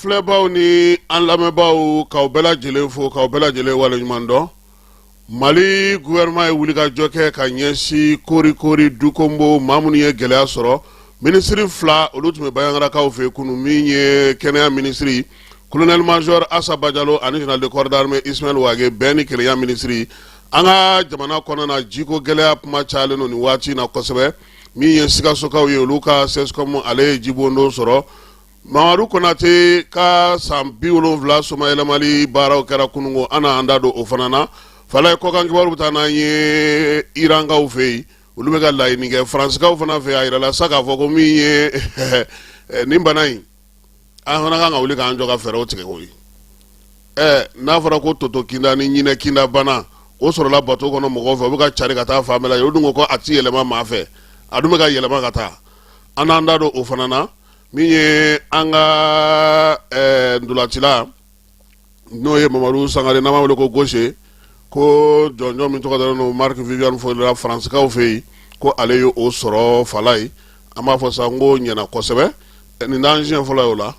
filɛbaw ni an lamɛnbaaw, k'aw bɛɛ lajɛlen fo, k'aw bɛɛ lajɛlen waleɲuman dɔn. Mali gouvernement ye wulikajɔ kɛ ka ɲɛsin Korikori Dukombo maa minnu ye gɛlɛya sɔrɔ. Minisiri fila, olu tun bɛ Banjagarakaw fɛ kunun, min ye kɛnɛya minisiri colonel major Asa Bajalo ani général de corps d'armée Ismaël Wage, bɛn ni kelenya minisiri. An ka jamana kɔnɔna na, jiko gɛlɛya kuma cayalen don nin waati in na kosɛbɛ. Min ye Sikasokaw ye, olu ka CSCOM, ale ye jibondon sɔrɔ. Mamadu Konate ka san 70 somayɛlɛmali baaraw kɛra kununko, an na an da don o fana na. Falaye, kɔkan kibaru bɛ taa n'an ye Irankaw fɛ yen, olu bɛ ka laɲini kɛ. Faransikaw fana fɛ, a yirala sa k'a fɔ ko min ye nin bana in, an fana kan ka wuli k'an jɔ ka fɛɛrɛw tigɛ koyi. N'a fɔra ko toto kinda ni ɲinɛ kinda bana, o sɔrɔla bato kɔnɔ mɔgɔw fɛ, u bɛ ka cari ka taa fan bɛɛ la. O dun ko ko a ti yɛlɛma maa fɛ, a dun bɛ ka yɛlɛma ka taa. An n'an da don o fana na. Min ye an ka ntolacila, n'o ye Mamadu Sangare, n'an b'a wele ko Gose, ko jɔnjɔn min tɔgɔ dalen don Marc Vivian Foé la Faransikaw fɛ yen, ko ale ye o sɔrɔ. Falaye, an b'a fɔ sa n ko ɲɛna kosɛbɛ. Nin t'an siɲɛ fɔlɔ ye o la.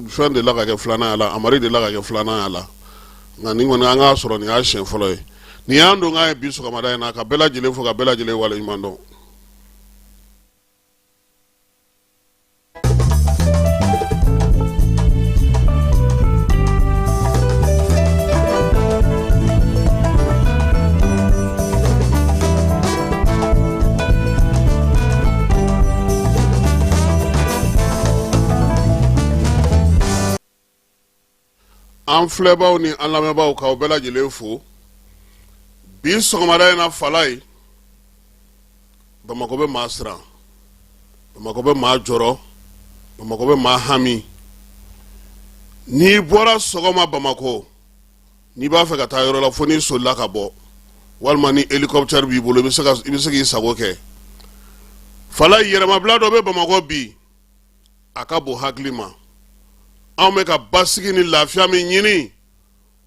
Fɛn delila ka kɛ filanan y'a la, Amari delila ka kɛ filanan y'a la, nka nin kɔni an k'a sɔrɔ nin y'a siɲɛ fɔlɔ ye. Nin y'an donkan ye bi sɔgɔmada in na, ka bɛɛ lajɛlen fo, ka bɛɛ lajɛlen waleɲuman dɔn. An filɛbaw ni an lamɛnbaaw, k'aw bɛɛ lajɛlen fo bi sɔgɔmada in na. Falaye, Bamakɔ bɛ maa siran, Bamakɔ bɛ maa jɔrɔ, Bamakɔ bɛ maa hami. N'i bɔra sɔgɔma Bamakɔ, n'i b'a fɛ ka taa yɔrɔ la, fo n'i solila ka bɔ, walima ni hélicoptère b'i bolo, i bɛ se k'i sago kɛ. Falaye, yɛrɛmabila dɔ bɛ Bamakɔ bi, a ka bon hakili ma. Anw bɛ ka basigi ni lafiya min ɲini,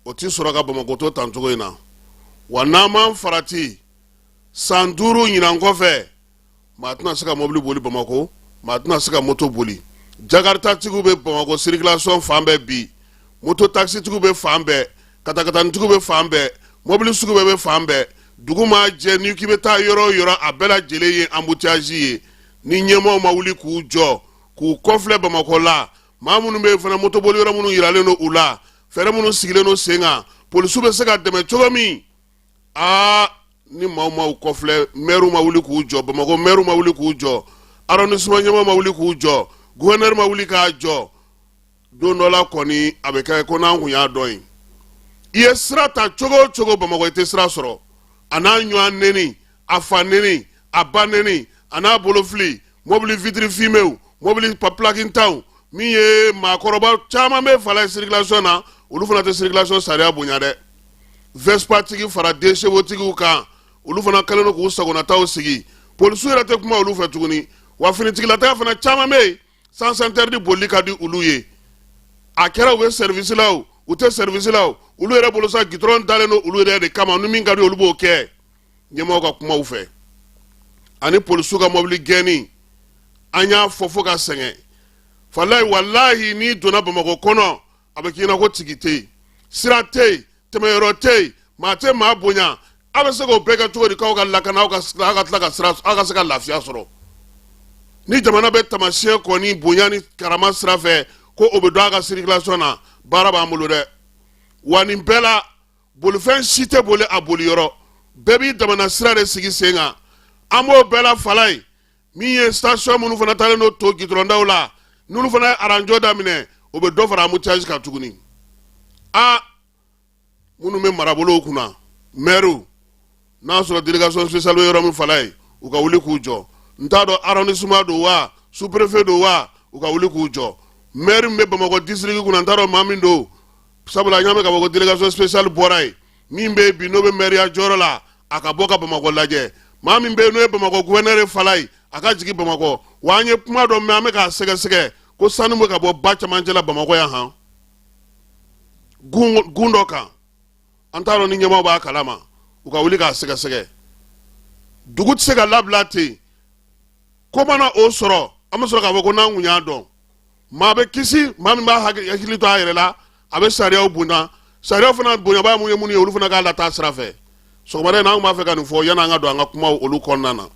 o tɛ sɔrɔ ka Bamakɔ to tan cogo in na. Wa n'an m'an farati, san 5 ɲinan kɔfɛ, maa tɛna se ka mobili boli Bamakɔ, maa tɛna se ka moto boli. Jakartatigiw bɛ Bamakɔ circulation fan bɛɛ bi, moto taxitigiw bɛ fan bɛɛ, katakatanitigiw bɛ fan bɛɛ, mobili sugu bɛɛ bɛ fan bɛɛ. Dugu maa jɛ, n'i k'i bɛ taa yɔrɔ o yɔrɔ, a bɛɛ lajɛlen ye embouteillage ye. Ni ɲɛmaaw ma wuli k'u jɔ k'u kɔfilɛ Bamakɔ la, maa minnu bɛ yen fana, motoboli yɔrɔ minnu yiralen don u la, fɛɛrɛ minnu sigilen don sen kan, polisiw bɛ se ka dɛmɛ cogo min, aa, ni maaw ma u kɔfilɛ, mɛriw ma wuli k'u jɔ, Bamakɔ mɛriw ma wuli k'u jɔ, arrondissement ɲɛmaaw ma wuli k'u jɔ, gouverneur ma wuli k'a jɔ, don dɔ la kɔni a bɛ kɛ ko n'an kun y'a dɔn ye. I ye sira ta cogo o cogo Bamakɔ, i tɛ sira sɔrɔ. A n'a ɲɔgɔn neni, a fa neni, a ba neni, a n'a bolofili, mobili vitre fuméew, mobili plaquintanw. Min ye maakɔrɔba caman bɛ Falaye circulation na, olu fana tɛ circulation sariya bonya dɛ. Vespa tigi fara deux chevaux tigiw kan, olu fana kɛlen don k'u sagonataw sigi. Polisiw yɛrɛ tɛ kuma olu fɛ tuguni. Wa finitigilataga fana caman bɛ yen, sens interdit bolili ka di olu ye. A kɛra u bɛ service la o, u tɛ service la o, olu yɛrɛ bolo sa, gitɔrɔn dalen don olu yɛrɛ de kama. Ni min ka di olu b'o kɛ ɲɛmaaw ka kumaw fɛ ani polisiw ka mɔbili gɛnni. An y'a fɔ fo ka sɛgɛn. Falayi, walahi, n'i donna Bamakɔ kɔnɔ, a bɛ k'i ɲɛna ko tigi tɛ yen, sira tɛ yen, tɛmɛyɔrɔ tɛ yen, maa tɛ maa bonya. Aw bɛ se k'o bɛɛ kɛ cogo di k'aw ka lakana, aw ka aw ka tila ka sira, aw ka se ka lafiya sɔrɔ? Ni jamana bɛ taamasiyɛn kɔni bonya ni karama sira fɛ ko o bɛ don a ka circulation na, baara b'an bolo dɛ. Wa nin bɛɛ la, bolifɛn si tɛ boli a boliyɔrɔ, bɛɛ b'i damana sira de sigi sen kan. An b'o bɛɛ la, Falaye, min ye station minnu fana taalen don to gidɔrɔndaw la, n'olu fana ye aranjo daminɛ, o bɛ dɔ fara embouteillage kan tuguni. A minnu bɛ marabolow kunna, mɛriw, n'a sɔrɔ délégation spéciale bɛ yɔrɔ min, Falaye, u ka wuli k'u jɔ. N t'a dɔn arrondissement don wa, sous-préfet don wa, u ka wuli k'u jɔ. Maire min bɛ Bamakɔ district kunna, n t'a dɔn maa min don, sabula an y'a mɛn k'a fɔ ko délégation spéciale bɔra yen. Min bɛ yen bi, n'o bɛ mɛriya jɔyɔrɔ la, a ka bɔ ka Bamakɔ lajɛ. Maa min bɛ yen, n'o ye Bamakɔ gouverneur ye, Falaye, a ka jigin Bamakɔ. Wa an ye kuma dɔ mɛn, an bɛ k'a sɛgɛsɛgɛ ko sanu bɛ ka bɔ ba camancɛ la Bamakɔ yan han, gun dɔ kan. An t'a dɔn ni ɲɛmaaw b'a kalama, u ka wuli k'a sɛgɛsɛgɛ. Dugu tɛ se ka labila ten. Ko mana o sɔrɔ, an bɛ sɔrɔ k'a fɔ ko n'an kun y'a dɔn. Maa bɛ kisi, maa min b'a hakili to a yɛrɛ la, a bɛ sariyaw bonya. Sariyaw fana bonyabaa mun ye mun ye, olu fana k'a lataa sira fɛ. Sɔgɔmada in na, an b'a fɛ ka nin fɔ yanni an ka don an ka kumaw olu kɔnɔna na.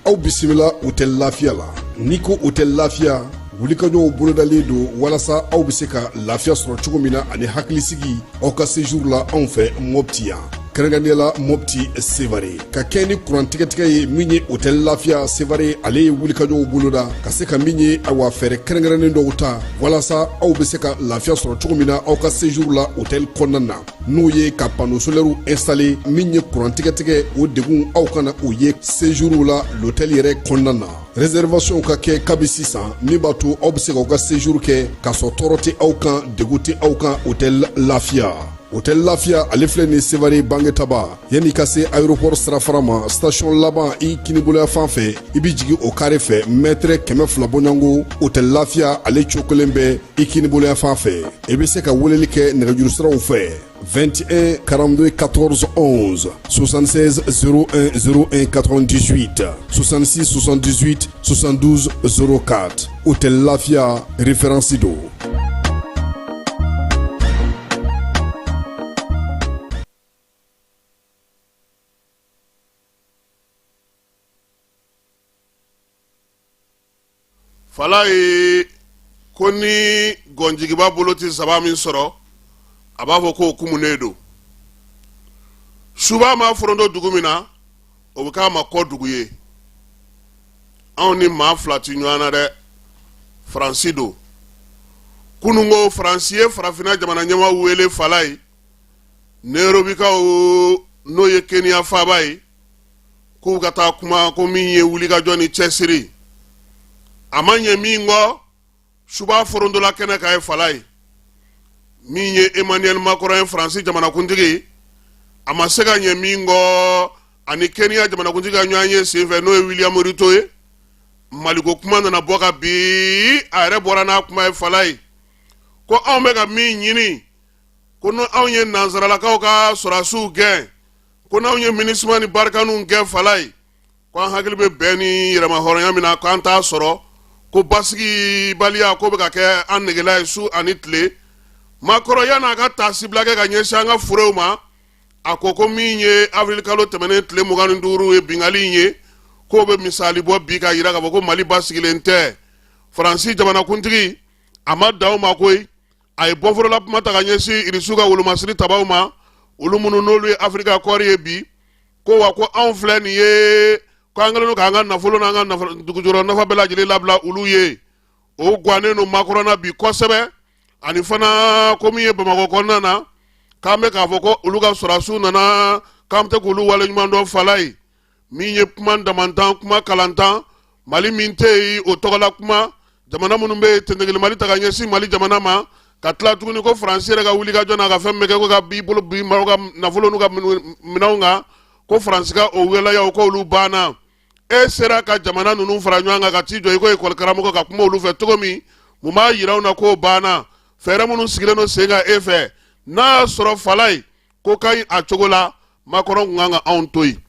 Aw bisimila Hôtel Lafiya la. N'i ko Hôtel Lafiya, wulikajɔw bolodalen don walasa aw bɛ se ka lafiya sɔrɔ cogo min na ani hakilisigi aw ka séjour la anw fɛ Mopti yan, kɛrɛnkɛrɛnnenya la Mopti Sevare. Ka kɛ ni kuran tigɛtigɛ ye min ye, Hôtel Lafiya Sevare ale ye wulikajɔw boloda ka se ka min ye, awa, fɛɛrɛ kɛrɛnkɛrɛnnen dɔw ta walasa aw bɛ se ka lafiya sɔrɔ cogo min na aw ka séjour la hôtel kɔnɔna na, n'o ye ka panneau solaire installer. Min ye kuran tigɛtigɛ, o degun aw kana o ye séjour la l'hôtel yɛrɛ kɔnɔna na. Réservation ka kɛ kabi sisan, min b'a to aw bɛ se k'aw ka séjour kɛ k'a sɔrɔ tɔɔrɔ tɛ aw kan, degun tɛ aw kan. Hôtel Lafiya, Hôtel Lafiya ale filɛ nin Sevare Bangetaba, yanni ka se aéroport sirafara ma, station laban i kiniboloya fan fɛ, i bɛ jigin o carré fɛ, mètre 200 bɔɲɔgɔnko, Hôtel Lafiya ale cokolen bɛ i kiniboloya fan fɛ. I bɛ se ka weleli kɛ nɛgɛjuru siraw fɛ: 21 42 14 11, 76 01 01 98, 66 78 72 04. Hôtel Lafia, référence don. Fala ye ko ni gɔnjigiba bolo tɛ saba min sɔrɔ, a b'a fɔ k'o kumunen don. Suba ma foronto dugu min na, o bɛ k'a ma kɔ dugu ye. Anw ni maa fila tɛ ɲɔgɔn na dɛ, Faransi don. Kununko Faransi ye farafinna jamana ɲɛmaa wele, Fala ye, Nairobikaw, n'o ye Kenya faaba ye, k'u ka taa kuma ko min ye wulikajɔ ni cɛsiri. A ma ɲɛ min kɔ, suba forontola kɛnɛ kan ye, Fala ye. Min ye Emmanuel Macron ye, Faransi jamanakuntigi, a ma se ka ɲɛ min kɔ, ani Kenya jamanakuntigi ka ɲɔgɔn ye senfɛ, n'o ye William Ruto ye, Maliko kuma nana bɔ ka bi. A yɛrɛ bɔra n'a kuma ye, Fala ye, ko anw bɛ ka min ɲini, ko n'anw ye nansaralakaw ka sɔrɔdasiw gɛn, ko n'anw ye MINUSMA ni Barkhane gɛn, Fala ye, ko an hakili bɛ bɛn ni yɛrɛmahɔrɔnya min na, k'an t'a sɔrɔ, ko basigibaliya ko bɛ ka kɛ an negela ye su ani tile. Macron, yan'a ka taasibila kɛ ka ɲɛsin an ka furew ma, a ko ko min ye avril kalo tɛmɛnen tile 25 ye, binkanni in ye, k'o bɛ misali bɔ bi ka yira k'a fɔ ko Mali basigilen tɛ. Faransi jamanakuntigi, a ma dan o ma koyi, a ye bɔforola kuma ta ka ɲɛsin Irisiw ka wolomasiri tabaw ma, olu minnu n'olu ye Afirika kɔɔri ye bi, ko wa ko anw filɛ nin ye, ko an kɛlen don k'an ka nafolo n'an ka dugujukɔrɔ nafa bɛɛ lajɛlen labila olu ye. O gannen don Macron na bi kosɛbɛ. Ani fana ko min ye Bamakɔ kɔnɔna na, k'an bɛ k'a fɔ ko olu ka sɔrɔdasiw nana, k'an tɛ k'olu waleɲuman dɔn. Fala ye, min ye kuma damantan, kuma kalantan, Mali min tɛ yen o tɔgɔla kuma, jamana minnu bɛ yen tentegeli Mali ta ka ɲɛsin Mali jamana ma, ka tila tuguni ko Faransi yɛrɛ ka wulikajɔ n'a ka fɛn bɛɛ kɛ ko ka b'i bolo bi maaw ka nafolo n'u ka minɛnw kan, ko Faransi ka o waleyaw k'olu banna. E sera ka jamana ninnu fara ɲɔgɔn kan ka t'i jɔ i ko ekɔli karamɔgɔ ka kuma olu fɛ cogo min, mun b'a yira anw na k'o banna? Fɛɛrɛ minnu sigilen don sen kan e fɛ, n'a y'a sɔrɔ, Fala ye, ko ka ɲi a cogo la, Macron kun kan ka anw to yen.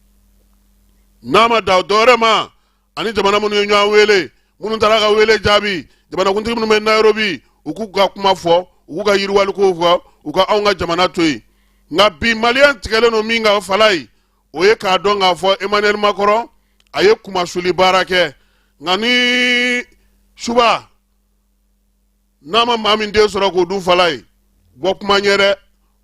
N'a ma dan dɔwɛrɛ ma, ani jamana minnu ye ɲɔgɔn wele, minnu taara ka wele jaabi, jamanakuntigi minnu bɛ Nairobi, u k'u ka kuma fɔ, u k'u ka yiriwaliko fɔ, u ka anw ka jamana to yen. Nka bi Maliyɛn tigɛlen don min kan, Fala ye, o ye k'a dɔn k'a fɔ Emmanuel Macron a ye kunmasuli baara kɛ. Nka ni suba n'a ma maa min den sɔrɔ k'o dun, Fala ye, bɔ kuma ɲɛ dɛ.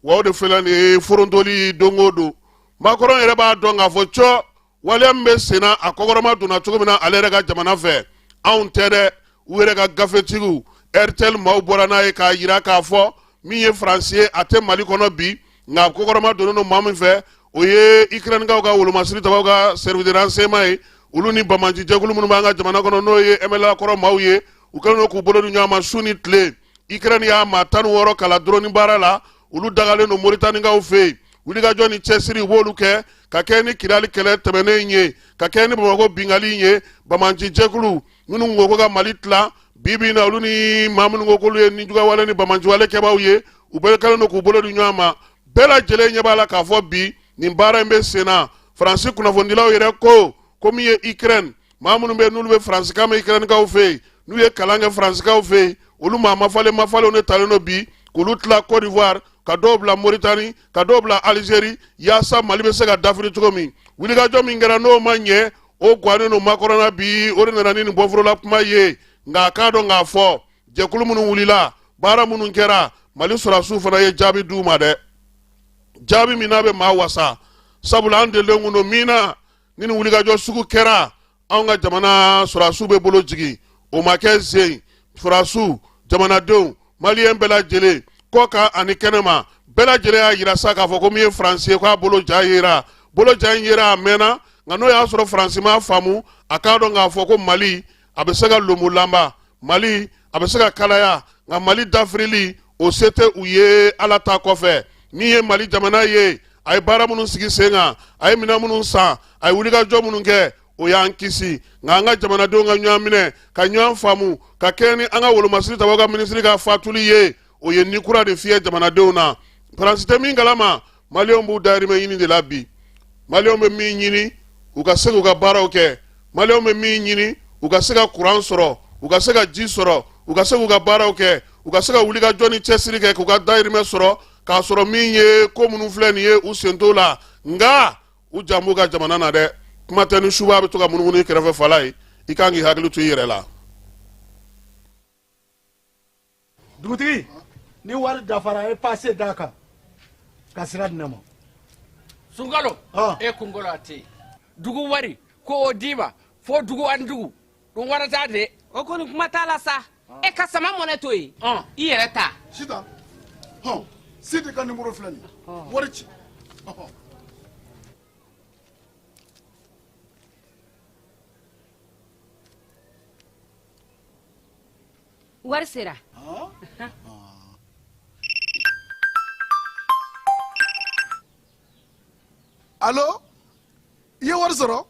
Wa o de filɛ nin ye forontoli don o don. Macron yɛrɛ b'a dɔn k'a fɔ cɔ waleya min bɛ sen na, a kɔkɔrɔma donna cogo min na ale yɛrɛ ka jamana fɛ, anw tɛ dɛ, u yɛrɛ ka gafetigiw RTL maaw bɔra n'a ye k'a yira k'a fɔ min ye Faransi ye, a tɛ Mali kɔnɔ bi, nka kɔkɔrɔma donnen don maa min fɛ, o ye Ukrainekaw ka wolomasiri tabaw ka service de renseignement ye. Olu ni banbaanci jɛkulu minnu b'an ka jamana kɔnɔ, n'o ye MNLA kɔrɔ maaw ye, u kɛlen don k'u bolo di ɲɔgɔn ma su ni tile. Ukraine y'a maa 16 kalan drone baara la, olu dagalen don Moritanikaw fɛ yen. Wulikajɔ ni cɛsiri, u b'olu kɛ ka kɛ ni Kidali kɛlɛ tɛmɛnen ye, ka kɛ ni Bamakɔ binkanni ye. Banbaanci jɛkulu minnu ko ko ka Mali tila Bi bi in na, olu ni maa minnu ko k'olu ye nijuguyawale ni banbaanciwale kɛbaaw ye, u bɛɛ kɛlen don k'u bolo di ɲɔgɔn ma. Bɛɛ lajɛlen ɲɛ b'a la k'a fɔ bi nin baara in bɛ sen na. Faransi kunnafonidilaw yɛrɛ ko ko min ye Ukraine, maa minnu bɛ n'olu bɛ faransikan mɛn Ukrainekaw fɛ yen, n'u ye kalan kɛ faransikaw fɛ yen, olu maa mafalen mafalenw de talen don bi k'olu tila Côte d'Ivoire, ka dɔw bila Mauritanie, ka dɔw bila Algérie, yaasa Mali bɛ se ka dafiri cogo min. Wulikajɔ min kɛra n'o ma ɲɛ, o gannen don Macron na bi, o de nana ni nin bɔforola kuma ye. Nka a k'a dɔn k'a fɔ jɛkulu minnu wulila, baara minnu kɛra, Mali sɔrɔdasiw fana ye jaabi d'u ma dɛ, jaabi min n'a bɛ maa wasa, sabula an delilen kun don min na ni nin wulikajɔ sugu kɛra, anw ka jamana sɔrɔdasiw bɛ bolo jigin. O ma kɛ zen. Sɔrɔdasiw, jamanadenw, maliyɛn bɛɛ lajɛlen, kɔkan ani kɛnɛma, bɛɛ lajɛlen y'a yira sa k'a fɔ ko min ye Faransi ye, k'a bolo ja yera. Bolo ja in yera a mɛnna, nka n'o y'a sɔrɔ Faransi m'a faamu, a k'a dɔn k'a fɔ ko Mali a bɛ se ka lomu lanba, Mali a bɛ se ka kalaya, nka Mali dafirili o se tɛ u ye. Ala ta kɔfɛ, min ye Mali jamana ye, a ye baara minnu sigi sen kan, a ye minɛn minnu san, a ye wulikajɔ minnu kɛ, o y'an kisi. Nka an ka jamanadenw ka ɲɔgɔn minɛ, ka ɲɔgɔn faamu, ka kɛɲɛ ni an ka wolomasiri tabaw ka minisiri ka fatuli ye, o ye ni kura de fiyɛ jamanadenw na. Faransi tɛ min kalama, maliyɛnw b'u dayirimɛ ɲini de la bi. Maliyɛnw bɛ min ɲini, u ka se k'u ka baaraw kɛ. Maliyɛnw bɛ min ɲini, u ka se ka kuran sɔrɔ, u ka se ka ji sɔrɔ, u ka se k'u ka baaraw kɛ, u ka se ka wulikajɔ ni cɛsiri kɛ k'u ka dayirimɛ sɔrɔ, k'a sɔrɔ min ye ko minnu filɛ nin ye, u sen t'o la. Nka u jan b'u ka jamana na dɛ. Kuma tɛ ni suba bɛ to ka munumunu i kɛrɛfɛ fala ye, i kan k'i hakili to i yɛrɛ la. Dugutigi, ni wari dafara, e pase d'a kan ka sira di ne ma. Sunkalo, e kunkolo a tɛ dugu wari ko o d'i ma fo dugu ani dugu ɗum warata de. O kɔni kuma t'a la sa. E ka sama mɔnɛ to yen, i yɛrɛ ta. Sitan, hɔn, Sidi ka nimoro filɛ nin ye, wari ci. Wari sera. Alo, i ye wari sɔrɔ,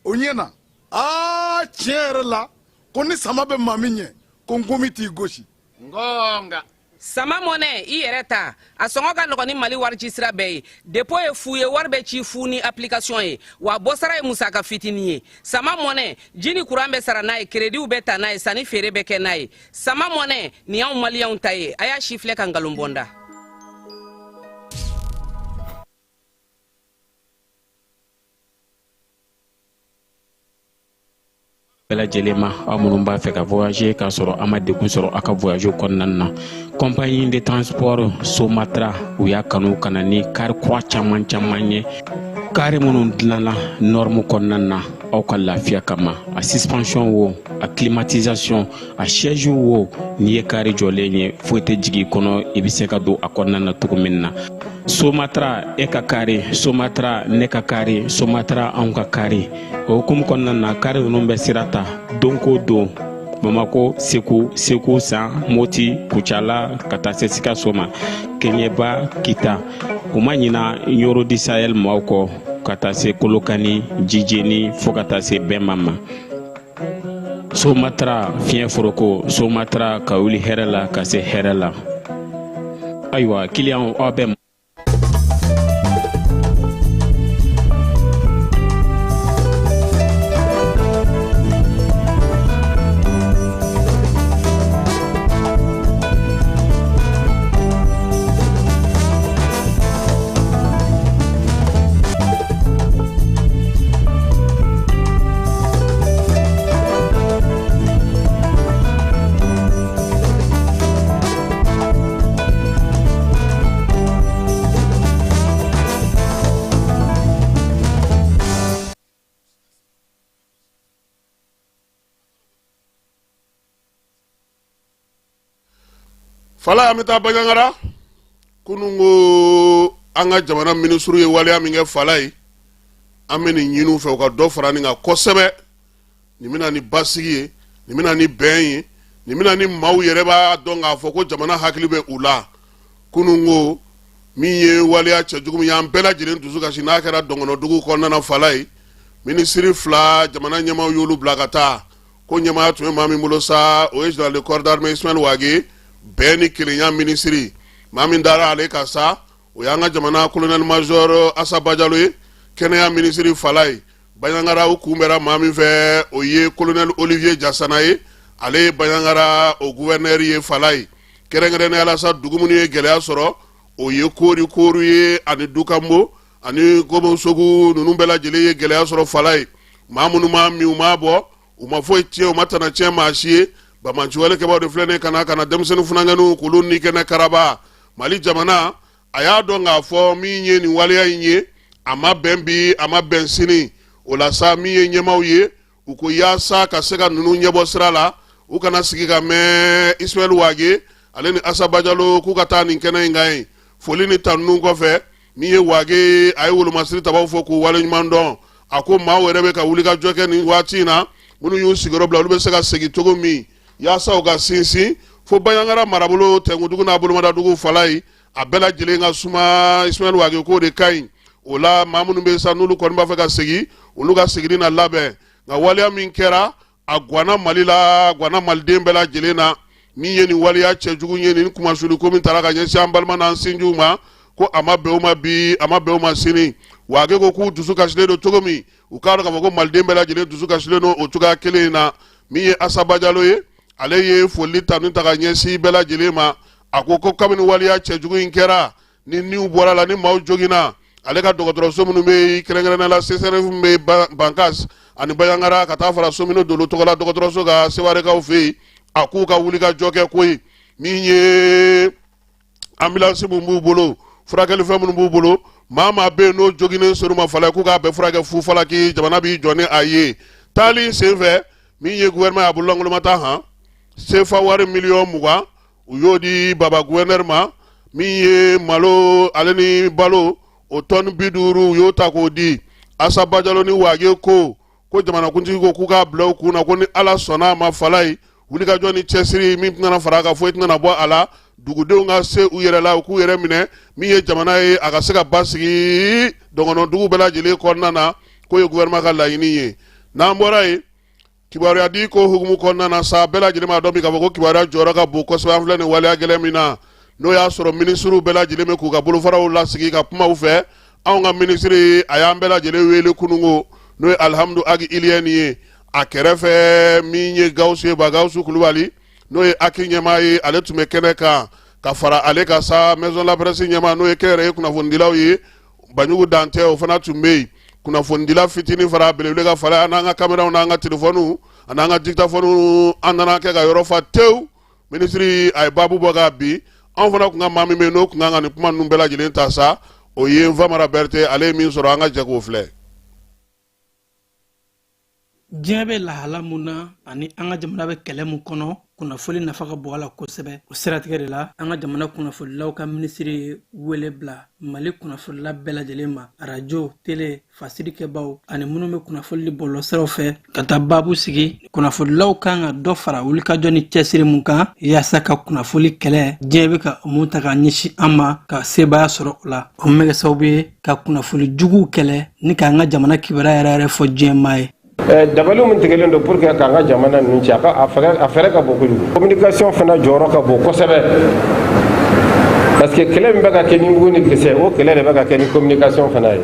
o ɲɛna. Aa, tiɲɛ yɛrɛ la, ko ni sama bɛ maa min ɲɛ, ko nkomi t'i gosi. Ngonga. Sama mɔnɛ, i yɛrɛ ta, a sɔngɔ ka nɔgɔn ni Mali wari ci sira bɛɛ ye. Dépôt ye fu ye, wari bɛ ci fu ni application ye, wa bɔsara ye musaka fitinin ye. Sama mɔnɛ, ji ni kuran bɛ sara n'a ye, kerediw bɛ ta n'a ye, sanni feere bɛ kɛ n'a ye. Sama mɔnɛ nin y'anw maliyɛnw ta ye. A y'a si filɛ ka nkalon bɔ n da. Bɛɛ lajɛlen ma, aw minnu b'a fɛ ka voyager k'a sɔrɔ a ma degun sɔrɔ a ka voyage kɔnɔna na, compagnie de transport Somatra, u y'a kanu ka na ni kari kura caman caman ye, kari minnu dilanna norme kɔnɔna na aw ka lafiya kama. A suspension wo, a climatisation, a siège wo, n'i ye kari jɔlen ye, foyi tɛ jigin i kɔnɔ, i bɛ se ka don a kɔnɔna na cogo min na. Somatra, e ka kari Somatra, ne ka kari Somatra, anw ka kari. O hukumu kɔnɔna na, kari ninnu bɛ sira ta don ko don, Bamako, Segu, Segu San, Moti, Kucala, ka taa se Sikaso ma, Keɲeba, Kita. U ma ɲina Ɲoro du Sahel maaw kɔ, ka taa se Kolokani, Jijeni, fo ka taa se Bɛnba ma. Somatra fiɲɛ foroko, Somatra ka wuli hɛrɛ la ka se hɛrɛ la. Ayiwa, kiliyanw, aw bɛ Fala, an bɛ taa Banjagara. Kunun ko an ka jamana minisiriw ye waleya min kɛ fala ye, an bɛ nin ɲini u fɛ, u ka dɔ fara nin kan kosɛbɛ. Nin bɛna ni basigi ye, nin bɛna ni bɛn ye, nin bɛna ni maaw yɛrɛ b'a dɔn k'a fɔ ko jamana hakili bɛ u la. Kunun ko min ye waleya cɛjugu min y'an bɛɛ lajɛlen dusu kasi, n'a kɛra dɔngɔnɔdugu kɔnɔna na fala ye, minisiri fila, jamana ɲɛmaaw y'olu bila ka taa. Ko ɲɛmaaya tun bɛ maa min bolo sa, o ye général de corps d'armée Ismaël Wagué, bɛn ni kelenya minisiri. Maa min dara ale kan sa, o y'an ka jamana colonel major Asa Bajalo ye, kɛnɛya minisiri Falaye. Bandiagara, u kunbɛra maa min fɛ, o ye colonel Olivier Jasana ye, ale ye Bandiagara o gouverneur ye Falaye. Kɛrɛnkɛrɛnnenya la sa, dugu minnu ye gɛlɛya sɔrɔ, o ye Kori Koru ye ani Dukambo ani Gobosogu. Ninnu bɛɛ lajɛlen ye gɛlɛya sɔrɔ Falaye. Maa minnu ma min, u ma bɔ, u ma foyi tiɲɛ, u ma tana tiɲɛ maa si ye. Banbaanciwalekɛbaaw de filɛ nin ka na ka na denmisɛnnin funankɛninw k'olu ni kɛnɛ karaba. Mali jamana a y'a dɔn k'a fɔ min ye nin waleya in ye, a ma bɛn bi, a ma bɛn sini. O la sa, min ye ɲɛmaaw ye, u ko yaasa ka se ka ninnu ɲɛbɔ sira la, u kana sigi ka mɛn, Ismaël Wagué ale ni Asa Bajalo k'u ka taa nin kɛnɛ in kan yen. Foli ni tanuni kɔfɛ, min ye Wagué, a ye wolomasiri tabaw fo k'u waleɲuman dɔn. A ko maaw yɛrɛ bɛ ka wulikajɔ kɛ nin waati in na, minnu y'u sigiyɔrɔ bila, olu bɛ se ka segin cogo min yaasa u ka sinsin fo Bandiagara marabolo Tɛnkudugu n'a bolomadadugu Falaye, a bɛɛ lajɛlen ka suma. Ismaël Wagué k'o de ka ɲi. O la, maa minnu bɛ sa, n'olu kɔni b'a fɛ ka segin, olu ka seginni na labɛn. Nka waleya min kɛra, a gwanna Mali la, a gwanna maliden bɛɛ lajɛlen na. Min ye nin waleya cɛjugu ye, nin kumasuli ko min taara ka ɲɛsin an balima n'an sinjiw ma, ko a ma bɛn u ma bi, a ma bɛn u ma sini. Wagué ko k'u dusu kasilen don cogo min, u k'a dɔn k'a fɔ ko maliden bɛɛ lajɛlen dusu kasilen don o cogoya kelen in na. Min ye Asa Bajalo ye, ale ye foli tanu ta ka ɲɛsin bɛɛ lajɛlen ma. A ko ko kabini waleya cɛjugu in kɛra, ni niw bɔra la, ni maaw joginna, ale ka dɔgɔtɔrɔso minnu bɛ yen, kɛrɛnkɛrɛnnenya la CSRéf min bɛ Bankas ani Bandiagara, ka taa fara Somino Dolo tɔgɔla dɔgɔtɔrɔso kan Sewarekaw fɛ yen, a k'u ka wulikajɔ kɛ koyi. Min ye ambulance min b'u bolo, furakɛlifɛn minnu b'u bolo, maa maa bɛ yen n'o joginnen ser'u ma Falaye, k'u k'a bɛɛ furakɛ fu falaki, jamana b'i jɔ ni a ye. Taali senfɛ, min ye gouvernement ye, a bololankolon ma taa han. Sefa wari miliyɔn 20, u y'o di baba gouverneur ma. Min ye malo ale ni balo, o tɔni 50, u y'o ta k'o di. Asa Bajalo ni Wagué ko ko jamanakuntigi ko k'u k'a bila u kun na ko ni Ala sɔnna a ma, Falaye, wulikajɔ ni cɛsiri min tɛna fara a kan, foyi tɛna bɔ a la. Dugudenw ka se u yɛrɛ la, u k'u yɛrɛ minɛ. Min ye jamana ye, a ka se ka basigi dɔgɔnɔdugu bɛɛ lajɛlen kɔnɔna na, k'o ye gouvernement ka laɲini ye. N'an bɔra yen, kibaruya di ko hukumu kɔnɔna na sa, bɛɛ lajɛlen b'a dɔn bi k'a fɔ ko kibaruya jɔyɔrɔ ka bon kosɛbɛ. An filɛ nin waleya gɛlɛn min na, n'o y'a sɔrɔ minisiriw bɛɛ lajɛlen bɛ k'u ka bolofaraw lasigi ka kuma u fɛ, anw ka minisiri a y'an bɛɛ lajɛlen wele kununko, n'o ye Alihamudu Agi Iliyɛni ye. A kɛrɛfɛ, min ye Gawusu ye, ba Gawusu Kulubali, n'o ye HAC ɲɛmaa ye, ale tun bɛ kɛnɛ kan. Ka fara ale kan sa, maison la presse ɲɛmaa, n'o ye kɛnyɛrɛye kunnafonidilaw ye, Banjugu Dantɛ, o fana tun bɛ yen. Kunnafonidila fitinin fara belebele kan Falaye, an n'an ka kameraw n'an ka telefɔniw an'an ka dictaphone, an nana kɛ ka yɔrɔ fa tewu. Minisiri a ye baabu bɔ k'a bin. Anw fana tun ka maa min bɛ yen, n'o tun kan ka nin kuma ninnu bɛɛ lajɛlen ta sa, o ye Nfamara Berete. Ale ye min sɔrɔ, an ka jɛ k'o filɛ. Diɲɛ bɛ lahala mun na ani an ka jamana bɛ kɛlɛ mun kɔnɔ, kunnafoli nafa ka bon a la kosɛbɛ. O siratigɛ de la, an ka jamana kunnafolilaw ka minisiri ye wele bila Mali kunnafolila bɛɛ lajɛlen ma, arajo, tele, fasirikɛbaw ani minnu bɛ kunnafoli di bɔlɔlɔsiraw fɛ, ka taa baabu sigi kunnafolilaw kan ka dɔ fara wulikajɔ ni cɛsiri mun kan yaasa ka kunnafoli kɛlɛ diɲɛ bɛ ka mun ta ka ɲɛsin an ma, ka sebaaya sɔrɔ o la. O min bɛ kɛ sababu ye ka kunnafoli juguw kɛlɛ ni k'an ka jamana kibaruya yɛrɛ yɛrɛ fɔ diɲɛ maa ye. Dabali min tigɛlen don pour que k'an ka jamana ninnu ci, a ka a fɛɛrɛ ka bon kojugu. Communication fana jɔyɔrɔ ka bon kosɛbɛ, parce que kɛlɛ min bɛ ka kɛ ni mugu ni kisɛ, o kɛlɛ de bɛ ka kɛ ni communication fana ye.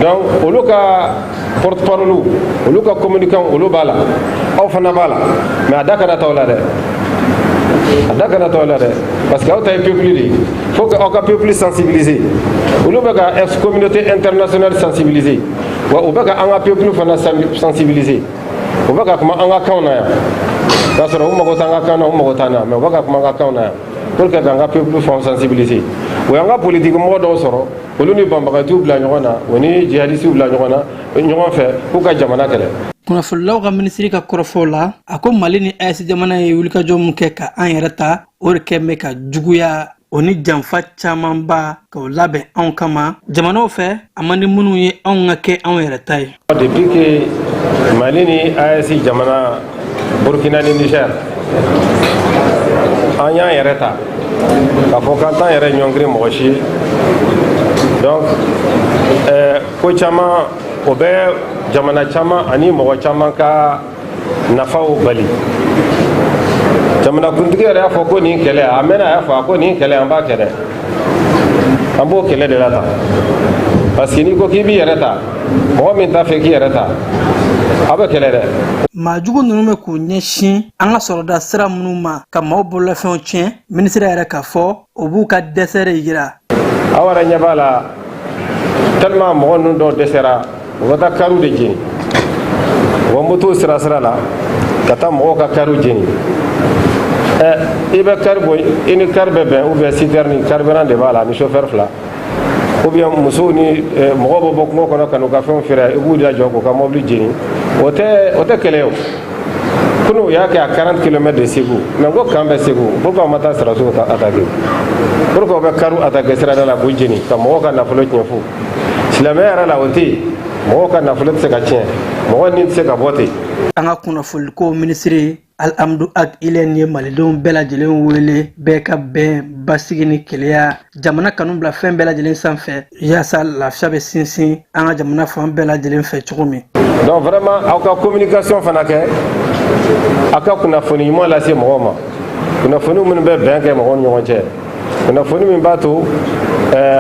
Donc olu ka porte parole, olu ka communicant, olu b'a la, aw fana b'a la, mais a da kana t'aw la dɛ, a da kana t'aw la dɛ, parce que aw ta ye peuple de ye. Faut que aw ka peuple sensibiliser. Olu bɛ ka communauté internationale sensibiliser, wa u bɛ ka an ka peuple fana sensibiliser. U bɛ ka kuma an ka kanw na yan, k'a sɔrɔ u mago t'an ka kan na, u mago t'an na, mais u bɛ ka kuma an ka kanw na yan pour que k'an ka peuple fana sensibiliser. U y'an ka politique mɔgɔ dɔw sɔrɔ, olu ni banbagatiw bila ɲɔgɔn na, o ni jihadisiw bila ɲɔgɔn na ɲɔgɔn fɛ, k'u ka jamana kɛlɛ. Kunnafonilaw ka minisiri ka kɔrɔfɔw la, a ko Mali ni AES jamana ye wulikajɔ min kɛ ka an yɛrɛ ta, o de kɛn bɛ ka juguya o ni janfa camanba k'o labɛn anw kama jamanaw fɛ, a man di minnu ye anw ka kɛ anw yɛrɛ ta ye. Depuis que Mali ni AES jamana, Burkina ni Niger, an y'an yɛrɛ ta k'a fɔ k'an t'an yɛrɛ ɲɔngiri mɔgɔ si ye, donc ko caman o bɛ jamana caman ani mɔgɔ caman ka Nafa o bali. Jamanakuntigi yɛrɛ y'a fɔ ko nin kɛlɛ, a mɛnna, a y'a fɔ a ko nin kɛlɛ, an b'a kɛ dɛ, an b'o kɛlɛ de la tan, parce que n'i ko k'i b'i yɛrɛ ta, mɔgɔ min t'a fɛ k'i yɛrɛ ta, aw bɛ kɛlɛ dɛ. Maajugu ninnu bɛ k'u ɲɛsin an ka sɔrɔda sira minnu ma ka maaw bololafɛnw tiɲɛ, minisiri yɛrɛ k'a fɔ o b'u ka dɛsɛ de yira. Aw yɛrɛ ɲɛ b'a la, tellement mɔgɔ ninnu dɔw dɛsɛra, u bɛ taa kariw de jeni, u bɛ motow sira sira la ka taa mɔgɔw ka kariw jeni. Ɛ, i bɛ kari bɔ, i ni kari bɛ bɛn, ou bien citerne, carburant de b'a la ni chauffeur fila, ou bien musow ni mɔgɔw bɛ bɔ kungo kɔnɔ ka n'u ka fɛnw feere, i b'u lajɔ k'u ka mobili jeni. O tɛ kɛlɛ ye o. Kunun u y'a kɛ à 40 km de Segu, mais n ko camp bɛ Segu, pourquoi u ma taa sɔrɔdasiw attaquer? Pourquoi u bɛ kariw attaquer sirada la k'u jeni ka mɔgɔw ka nafolo tiɲɛ fu? Silamɛya yɛrɛ la, o tɛ yen. Mɔgɔw ka nafolo tɛ se ka tiɲɛ, mɔgɔ ni tɛ se ka bɔ ten. An ka kunnafoliko minisiri Alhamdu Ag Ilyène ye malidenw bɛɛ lajɛlen wele, bɛɛ ka bɛn, basigi ni keleya, jamana kanu bila fɛn bɛɛ lajɛlen sanfɛ, yaasa lafiya bɛ sinsin an ka jamana fan bɛɛ lajɛlen fɛ cogo min. Donc vraiment, aw ka communication fana kɛ, aw ka kunnafoni ɲuman lase mɔgɔw ma, kunnafoni minnu bɛ bɛn kɛ mɔgɔw ni ɲɔgɔn cɛ, kunnafoni min b'a to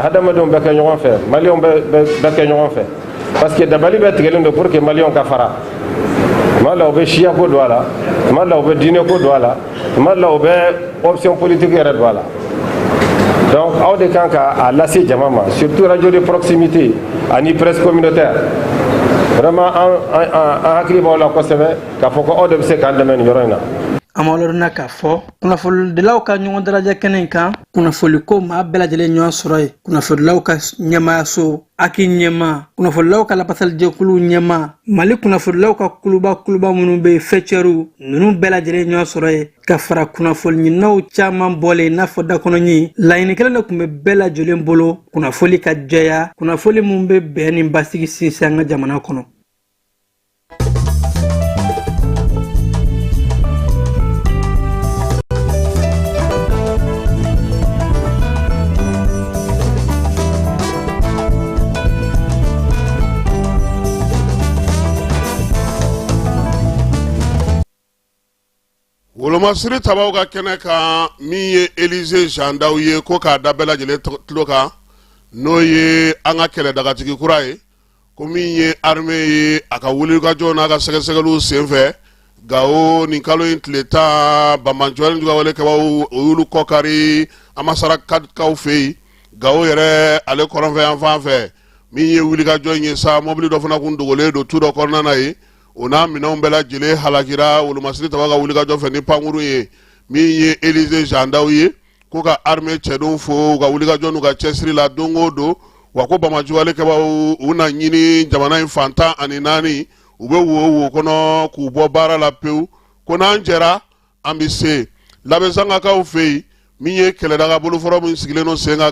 hadamadenw bɛ kɛ ɲɔgɔn fɛ, maliyɛnw bɛ kɛ ɲɔgɔn fɛ, parce que dabali bɛ tigɛlen don pour que maliyɛnw ka fara. Tuma dɔ la, u bɛ siyako don a la, tuma dɔ la, u bɛ diinɛko don a la, tuma dɔ la, u bɛ option politique yɛrɛ don a la. Donc aw de kan ka a lase jama ma, surtout radio de proximité ani presse communautaire. Vraiment, an hakili b'aw la kosɛbɛ, k'a fɔ ko aw de bɛ se k'an dɛmɛ nin yɔrɔ in na. An b'aw ladɔnniya k'a fɔ kunnafonidilaw ka ɲɔgɔn dalajɛ kɛnɛ in kan, kunnafoliko maa bɛɛ lajɛlen ɲɔgɔn sɔrɔ yen, kunnafonidilaw ka ɲɛmaayaso aki ɲɛma, kunnafonidilaw ka lafasalijɛkulu ɲɛma, Mali kunnafonidilaw ka kuluba kuluba minnu bɛ yen, fɛcɛriw ninnu bɛɛ lajɛlen ɲɔgɔn sɔrɔ yen, ka fara kunnafoni ɲininaw caman bɔlen i n'a fɔ dakɔnɔɲi. Laɲini kelen de tun bɛ bɛɛ lajɛlen bolo: kunnafoli ka jɛya, kunnafoli min bɛ bɛn ni basigi sinsin an ka jamana kɔnɔ. Wolomasiri tabaw ka kɛnɛ kan, min ye Elize Jean Daw ye, ko k'a da bɛɛ lajɛlen tulo kan, n'o ye an ka kɛlɛdagatigi kura ye, ko min ye armée ye, a ka wulikajɔ n'a ka sɛgɛsɛgɛliw senfɛ Gawo nin kalo in tile 10, banbaanciwale ni juguyawalekɛbaaw, o y'olu kɔkari Amasarakaw fɛ yen Gawo yɛrɛ, ale kɔrɔnfɛ yan fan fɛ. Min ye wulikajɔ in ye sa, mɔbili dɔ fana kun dogolen don tu dɔ kɔnɔna na yen, o n'a minɛnw bɛɛ lajɛlen halakira wolomasiri tabaw ka wulikajɔ fɛ ni pankurun ye. Min ye Elize Jean Daw ye, ko ka armée cɛdenw fo u ka wulikajɔ n'u ka cɛsiri la don o don, wa ko banbaanciwalekɛbaaw, u na ɲini jamana in fan 14, u bɛ wo wo kɔnɔ k'u bɔ baara la pewu, ko n'an jɛra an bɛ se. Labesangakaw fɛ yen, min ye kɛlɛdaga bolofara min sigilen don sen kan.